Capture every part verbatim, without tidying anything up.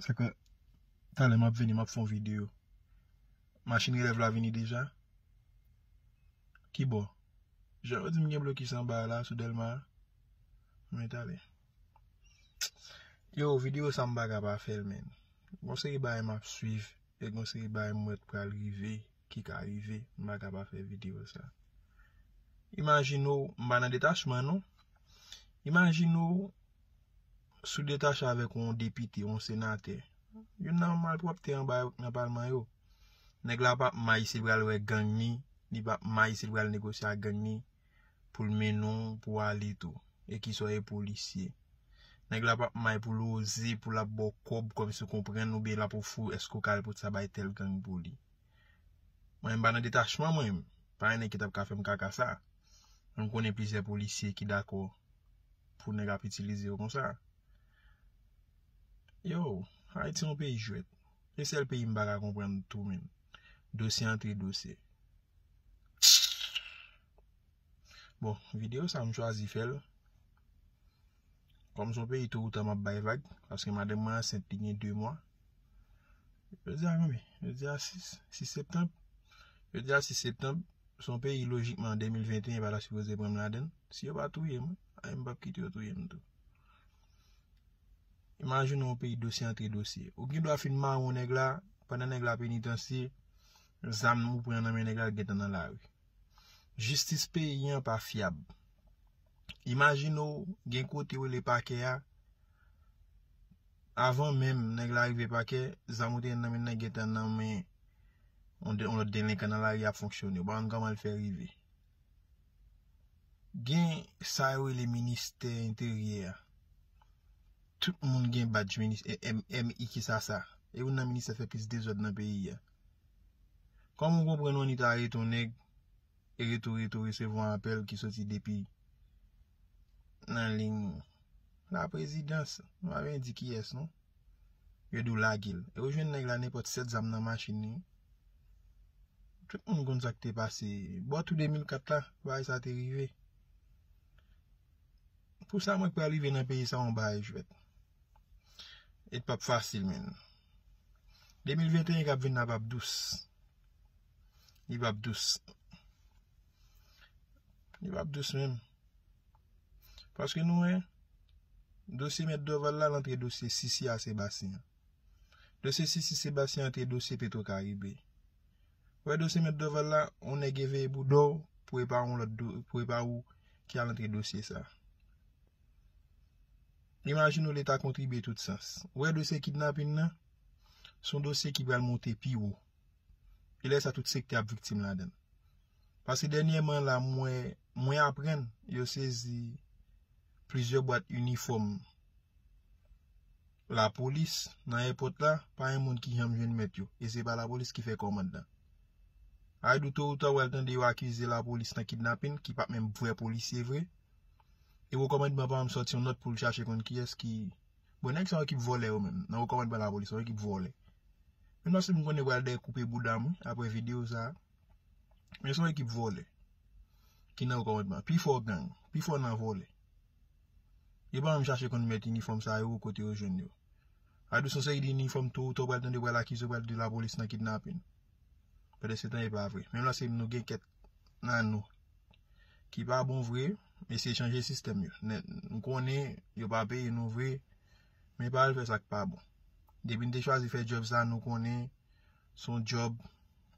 Kaka, talè m ap vini, m ap fè yon videyo. Machin relèv la vini deja? Ki bò? Jan yo di m gen blokis anba a la sou Dèlma a. Men talè. Yo, videyo sa m pa ka pa fè l, men. Gon seri bagay m ap swiv, e gon seri bagay m wè pral rive, ki ka rive, m pa ka pa fè videyo sa. Imajine w, m pa nan detachman non. Imajine w, si w detache avèk yon depite, yon senatè, youn nan malpwòpte anba nan palman yo. Nèg la p ap may si l pral wè gang ni, li p ap may si l pral negosye ak gang ni pou l mennen w, pou w ale tou. E ki sa w ye polisye. Nèg la p ap may pou l oze, pou l ap ba w kòb kòmsi w konprann oubyen l ap ofri w èske w ka al pote sa bay tèl gang pou li. Mwen, m pa nan detachman, mwen, pa gen nèg ki t ap ka fè m kaka sa. M konnen plizyè polisye ki dakò pou nèg ap itilize yo konsa. Yo, Ayiti yon peyi jwèt. E sèl peyi m pa ka konprann tou, men. Dosye antre dosye. Bon, videyo sa m chwazi fè l. Kòm se yon peyi tou ou tan m ap bay vag, paske madanm mwen ansent li gen de mwa. Jodi a konbyen? Jodi a sis, sis septanm. Jodi a sis septanm, se yon peyi lojikman de mil venteyen pa ta sipoze pran m ladan l. Si yo pa touye m, ay m p ap kite yo touye m tou. Imajine yon peyi dosye antre dosye. Ou gen dwa fin mawon nèg la, pandan nèg la penitansye, zam ou pran nan men nèg la gentan nan lari. Jistis peyi an pa fyab. Imajine w gen kote yo rele pakè a, avan menm nèg la rive pakè, zam ou te gen nan men nan gentan nan men yon de- yon lòt delenkan nan lari ap fonksyone. Ou pa konn kòman l fè rive. Gen sa yo rele ministè enteryè a. Tout moun gen badj minis- e- M- M I ki sa sa. E youn nan ministè fè plis dezòd nan peyi a. Kòman w konprann ONI ta arete yon nèg e rete w rete w resevwa apèl ki soti depi nan liy laprezidans, nou pa vin di kiyès non. Yo di w lage l. E ou jwenn nèg la nenpòt sèt zam nan machin li. Tout moun konn sa k te pase. Bò tou de mil kat la, bagay sa te rive. Pou sa mwen k pral rive nan peyi sa yon bagay jwèt. E t p ap fasil, men. De mil venteyen k ap vin la p ap dous. Li p ap dous. Li p ap dous menm. Paske nou wè, dosye mèt Dorval la, l antre dosye Sisi a Sebastien. Dosye Sisi Sebastien antre dosye Petro Caribe. Wè dosye mèt Dorval la, on nèg eveye bouda w pou e pa yon lòt do- pou e pa ou ki al antre dosye sa. Imajine w Leta kontribye tout sans. Wè dosye kidnapin nan, se yon dosye ki pral monte pi wo. E lè sa tout sektè ap viktim ladan l. Paske dènyèman la, mwen, mwen aprann yo sezi plizyè bwat inifòm lapolis nan èpòt la, pa yon moun ki janm jwenn mèt yo. E se pa lapolis ki fè kòmand lan. Ay di w to ou ta w al tande yo akize lapolis nan kidnapin, ki pa t menm vrè polisye vre. E wo kòmandman pa janm sòti yon nòt pou l chache konn kiyès ki Bon, nèg sa yo ki vòlè yo menm, nan wo kòmandman lapolis, se yon ekip vòlè. Menm lòske m konnen pral dèyè koupe bouda m, wi, apre videyo sa. Men se yon ekip vòlè ki nan wo kòmandman. Pi fò gang, pi fò nan vòlè. Yo pa menm chache konn mèt inifòm sa yo, kote yo jwenn yo. Adou se yon seri de inifòm tou, tou pral tande pral akize yo pral di lapolis nan kidnapin. Pandan se tan e pa vre. Menm lòske nou gen kèk nan nou ki pa bon vre, eseye chanje sistèm yo. Nèt, m konnen yo pa peye nou vre, men pa al fè sa k pa bon. Depi n te chwazi fè djòb sa, nou konnen se yon djòb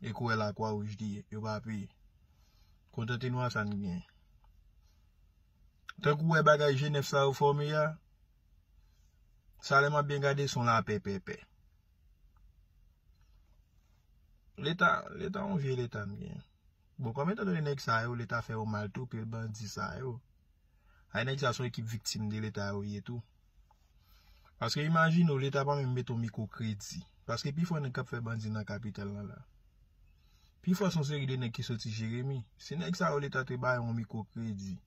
e kourè Lakwa Wouj li ye, yo pa peye. Kontante nou ak sa n genyen. Tankou wè bagay G nèf sa yo fòme a, sa lè m ap byen gade se yon lapè pèpè. Leta, leta yon vye leta n genyen. Bon, kòm etan done nèg sa yo, leta fè yo mal tou, pil bandi sa yo. Ay nèg sa se yon ekip viktim de leta yo ye tou. Paske imajine w, leta pa menm mete yon mikwo kredi. Paske pifò nèg k ap fè bandi nan kapital lan la. Pifò se yon seri de nèg ki soti Jeremi. Se nèg sa yo leta te bay yon mikwo kredi.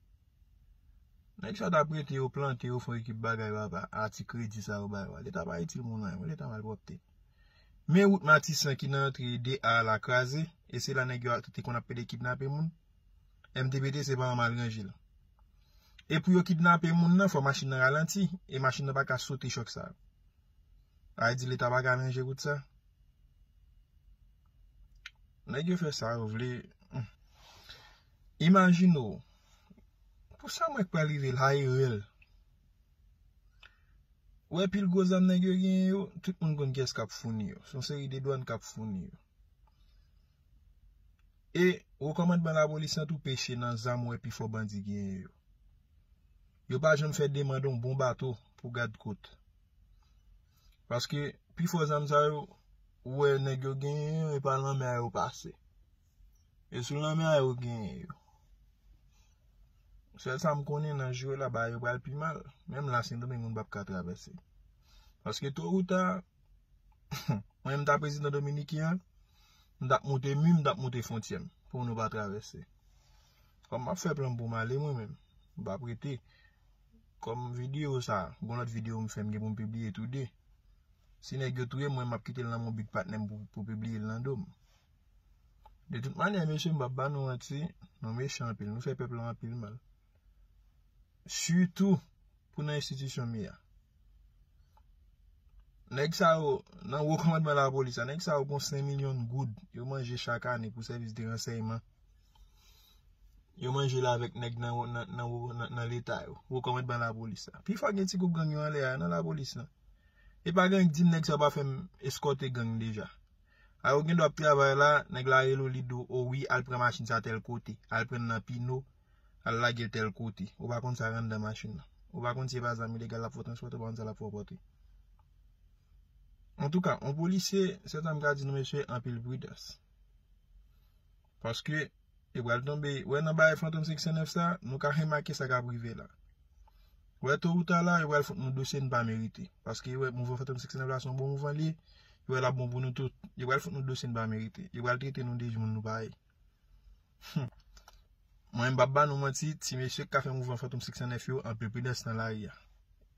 Nèg sa t ap rete yo plante, yo fè yon ekip bagay papa, a ti kredi sa yo bay yo a. Leta pa itil moun anyen, leta malpwòpte. Men wout Matisan ki nan antre de A la kraze, e se la nèg yo te konn ap pede kidnape moun. M T P T se pa an mal ranje l. E pou yo kidnape moun nan, fò machin nan ralanti, e machin nan pa ka sote chòk sa yo. Sa vle di Leta pa ka ranje kout sa? Nèg yo fè sa yo vle. Hmm. Imajine w. Pou sa mwen k pral rive la e rèl. Ou wè pil gwo zam nèg yo genyen yo, tout moun konn kiyès k ap founi yo. Se yon seri de dwàn k ap founi yo. E wo kòmandman lapolis lan tou peche nan zam ou wè pifò bandi genyen yo. Yo pa janm fè demann yon bon bato pou gad kot. Paske pifò zam sa yo, ou wè nèg yo genyen yo, e pa lanmè a yo pase. E sou lanmè a yo genyen yo. Sèl sa m konnen nan jou la, bagay yo pral pi mal. Menm la, Sendomeng moun p ap ka travèse. Paske to ou ta, mwen menm ta prezidan dominiken an, m t ap moute mi, m t ap moute fwontyè m pou nou pa travèse. Kòm m ap fè plan pou m ale mwen menm, m p ap rete. Kòm videyo sa, gon lòt videyo m fè m gen pou m pibliye tou de. Si nèg yo touye mwen, m ap kite l nan men yon big patnè m pou, pou pibliye l nan do m. De tout manyè, mesye, m p ap ba nou manti, nou mechan anpil, nou fè pèp la anpil mal. Sitou pou nan enstitisyon m ye a. Nèg sa yo, nan wo kòmandman lapolis la, nèg sa yo gon senk milyon goud yo manje chak ane pou sèvis de ransèyman. Yo manje l avèk nèg nan, nan, nan, nan, nan Leta yo, wo kòmandman lapolis la. Pifò gen ti gwoup gang yo anlè a, nan lapolis lan. E pa gang di m nèg sa pa fè m eskòte gang deja. A yo gen dwa ap travay la, nèg la rele w, li di w, o wi, al pran machin sa tèl kote, al pran l nan Pino, al lage l tèl kote. Ou pa konn sa k anndan machin nan. Ou pa konn si e pa zam ilegal l ap fè w transpòte, ou pa konn sa l ap fè w pòte. Antouka, yon polisye, sèten m ka di nou, mesye, anpil pridans. Paske, e pral tonbe, wè nan bagay Fantom senk san nèf sa, nou ka remake sa k ap rive la. Wè to ou ta la, yo pral fout nou dosye n pa merite. Paske, wè, mouvman Fantom senk san nèf la, se yon bon mouvman li ye, yo wè l ap bon pou nou tout. Yo pral fout nou dosye n pa merite. Yo pral trete nou de moun nou pa ye. Hmm. Mwen, m p ap ba nou manti, ti mesye k ka fè mouvman Fantom senk san nèf yo, anpil pridans nan lari a.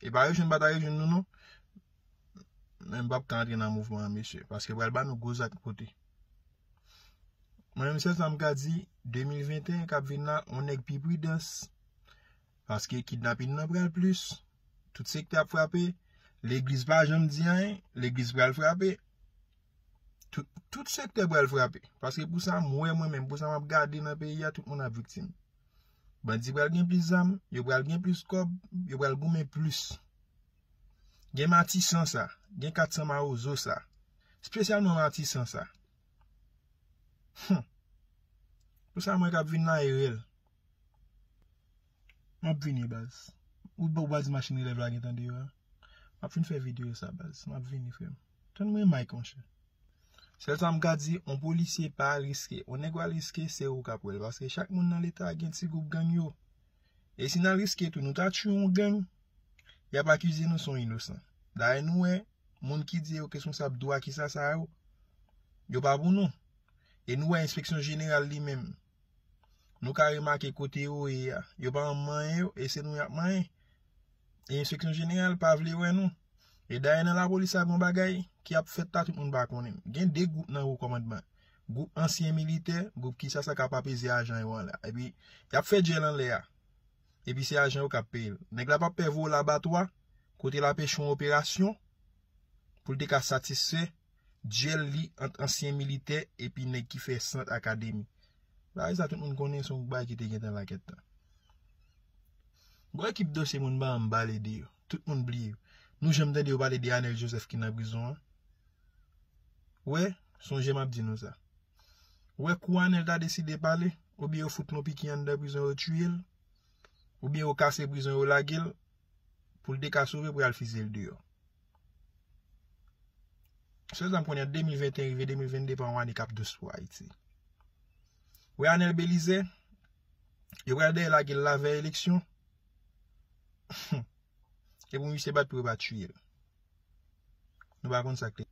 E pa rejwenn pa ta rejwenn nou, non. Men m p ap ka antre nan mouvman an, mesye, paske pral ba nou gwo zak pote. Mwen menm, sèl sa m ka di, de mil venteyen k ap vin la, on nèg pi pridans. Paske kidnapin nan pral plis. Tout sektè ap frape. Legliz pa janm di anyen. Legliz pral frape. Tout, tout sektè pral frape. Paske pou sa m wè mwen menm, pou sa m ap gade nan peyi a, tout moun ap viktim. Bandi pral gen plis zam, yo pral gen plis kòb, yo pral goumen plis. Gen Matisan sa, gen kat san Mawozo sa. Espesyalman Matisan sa. Hum. Pou sa mwen k ap vin la e rèl. M ap vini, baz. Ou, ou pa di machin relèv la gentan deyò a? M ap fin fè videyo sa, baz. M ap vini, frè m. Tann mwen, Mike, monchè. Sèl sa m ka di, on polisye pa al riske. On nèg w al riske, se ou k ap wè l. Paske chak moun nan Leta a gen ti gwoup gang yo. E si n al riske tou, nou ta tchwe yon gang, y ap akize nou se yon inosan. Dayè, nou wè, moun ki di yo responsab dwa kisa sa yo, yo pa pou nou. E nou wè enspeksyon jeneral li menm. Nou ka remake kote yo ye a. Yo pa janm manyen yo, e se nou y ap manyen. E enspeksyon jeneral pa vle wè nou. E dayè nan lapolis la gon bagay ki ap fèt la tout moun pa konnen. Gen de gwoup nan wo kòmandman. Gwoup ansyen militè, gwoup kisa sa k ap apeze ajan yo an la. Epi, y ap fè djèl anlè a. Epi se ajan yo k ap peye l. Nèg la p ap pè voye w labatwa, kote l ap echwe yon operasyon, pou l te ka satisfè djèl li ant ansyen militè epi nèg ki fè sant akademi. Bagay sa tout moun konnen se yon bagay ki te gentan lakèt tan. Gon ekip dosye moun pa janm pale de yo. Tout moun bliye yo. Nou janm tande yo pale de Anèl Joseph ki nan prizon an? Wè, sonje m ap di nou sa. Wè kou Anèl ta deside pale, oubyen yo fout l yon piken anndan prizon yo tiye l, oubyen yo kase prizon yo lage l, pou l te ka sove pou y al fizye l deyò. Sèl sa m konnen, de mil venteyen rive de mil vennde pa yon ane k ap dous pou Ayiti. Wè Anèl Belize, yo pral dèyè lage l lavèy eleksyon. E pou misye bat pou yo pa tiye l. Nou pa konn sa k te.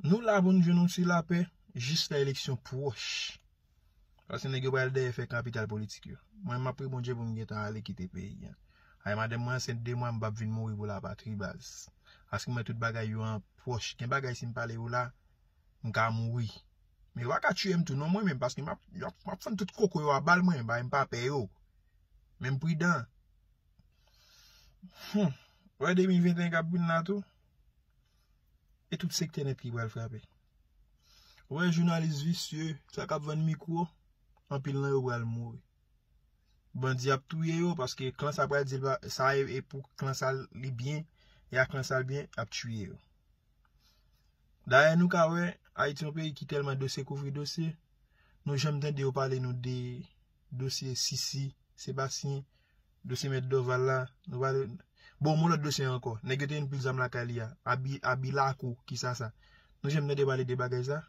Nou la pou n jwenn yon ti lapè jis lè eleksyon pwòch. Paske nèg yo pral dèyè fè kapital politik yo. Mwen, m ap priye Bondye pou m gentan ale kite peyi a. Ay, madanm mwen ansent de mwa, m p ap vin mouri pou lapatri, baz. Paske mwen, tout bagay yo an pwòch. Gen bagay, si m pale yo la, m ka mouri. Men yo pa ka tiye m tou, non, mwen menm, paske m ap, yo ap, m ap fann tout koko yo a bal mwen, bay m pa pè yo. Men m pridan. Hmm. Wè de mil venteyen k ap vin la tou. E tout sektè nèt ki pral frape. Ou wè jounalis visye, sa k ap vann mikwo, anpil nan yo pral mouri. Bandi ap touye yo paske klan sa pral di l pa- sa e, e pou klan sa li byen, e a klan sa l byen, ap touye yo. Dayè nou ka wè, Ayiti yon peyi ki tèlman dosye kouvri dosye, nou janm tande yo pale nou de dosye Sisi, Sebastyen, dosye mèt Dòval la, nou pale. Bon, yon lòt dosye ankò. Nèg yo te vin pil zam lakay li a. Abi, Abi Lakou, ki sa sa? Nou janm tande pale de bagay sa?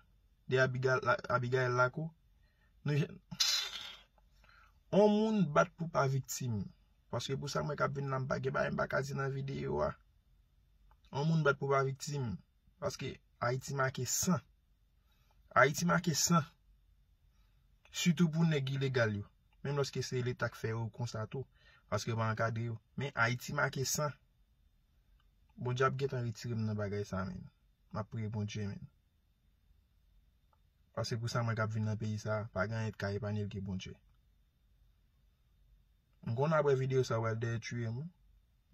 De Abiga- la- Abigail Lakou? Nou janm. On moun bat pou pa viktim. Paske pou sa mwen k ap vin la, m pa gen bagay m pa ka di nan videyo a. On moun bat pou pa viktim. Paske Ayiti make san. Ayiti make san. Sitou pou nèg ilegal yo. Menm lòske se Leta k fè yo konsa tou. Paske yo pa ankadre yo. Men Ayiti make san. Bondye ap gentan retire m nan bagay sa, men. M ap priye Bondye, men. Paske pou sa mwen k ap vin nan peyi sa, pa gen anyen k ka epanye l ke Bondye. M konnen apre videyo sa, w al dèyè tiye m, wi.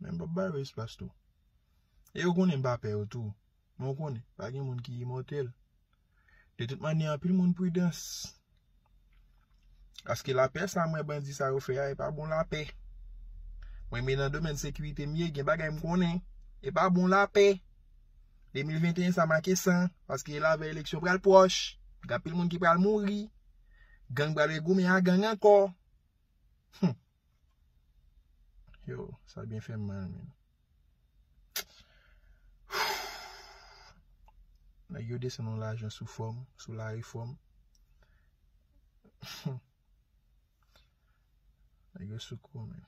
Men m p ap ba yo espas tou. E yo konnen m pa pè yo tou. Men w konnen, pa gen moun ki imòtèl. De tout manyè, anpil moun pridans. Paske lapè sa mwen bandi sa yo fè a, e pa bon lapè. Mwen, men nan domèn sekirite m ye, gen bagay m konnen. E pa bon lapè. De mil venteyen sa make san, paske lavèy eleksyon pral pwòch. Gen anpil moun ki pral mouri. Gang pral regoumen a gang ankò. Hmm. Yo, sa byen fè m mal, men. Nèg yo desann yon lajan sou fòm, sou larefòm. Nèg yo sou kou, men.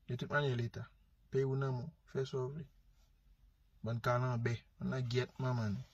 De tout manyè, Leta, peyi w nan men w, fè sa w vle. Bann kalanbè, bann nan gyèt manman nou.